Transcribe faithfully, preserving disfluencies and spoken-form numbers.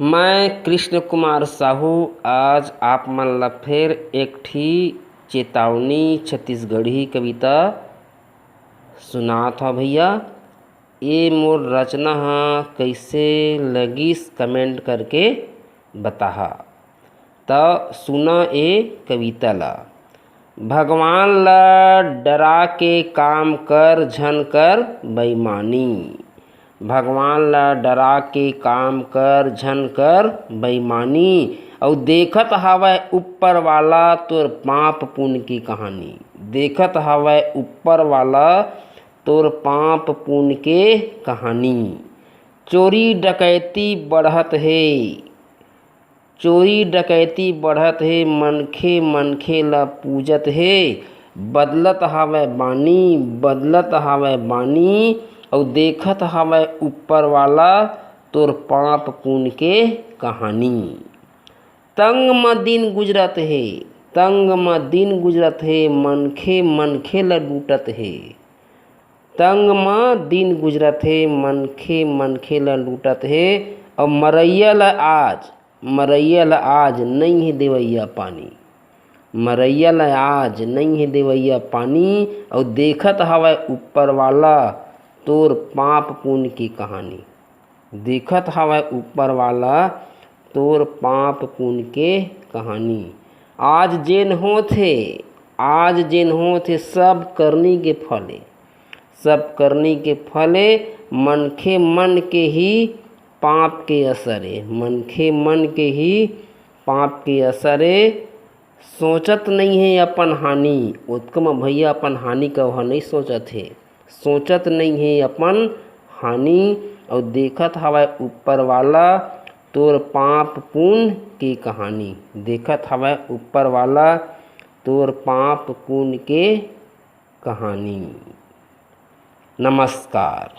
मैं कृष्ण कुमार साहू आज आप मन ला फेर एक ठी चेतावनी छत्तीसगढ़ी कविता सुनात हव भैया। ये मोर रचना ह कइसे लगिस, comment करके बताहा। त सुना ए कविता ला। भगवान ला डरा के काम कर, झन कर बेईमानी। भगवान ला डरा के काम कर, झन कर बेईमानी। अउ देखत हावय ऊपर वाला तोर पाप पुण्य के कहानी। देखत हावय ऊपर वाला तोर पाप पुण्य के कहानी। चोरी डकैती बढ़त हे, चोरी डकैती बढ़त हे, मनखे मनखे ला पूजत हे। बदलत हावय बानी, बदलत हावय बानी, अउ देखत हावय ऊपर वाला तोर पाप पुण्य के कहानी। तंग म दिन गुजरत हे, तंग म दिन गुजरत हे, मनखे मनखे ला लूटत हे। तंग म दिन गुजरत हे, मनखे मनखे ला लूटत हे। अउ मरइया ला आज, मरइया ला आज नइ हे देवइया पानी। मरइया ला आज नइ हे देवइया पानी। अउ देखत हावय ऊपर वाला तोर पाप पुण्य के कहानी। देखत हावय ऊपर वाला तोर पाप पुण्य के कहानी। आज जेन होत हे, आज जेन होत हे, सब करनी के फल ए। सब करनी के फल ए, मनखे मन के ही पाप के असर ए। मनखे मन के ही पाप के असर ए। सोचत नइ हे अपन हानि, ओतका म भैया अपन हानि का ओहा नइ सोचत हे। सोचत नइ हे अपन हानि, अउ देखत हावय ऊपर वाला तोर पाप पुण्य के कहानी। देखत हावय ऊपर वाला तोर पाप पुण्य के कहानी। नमस्कार।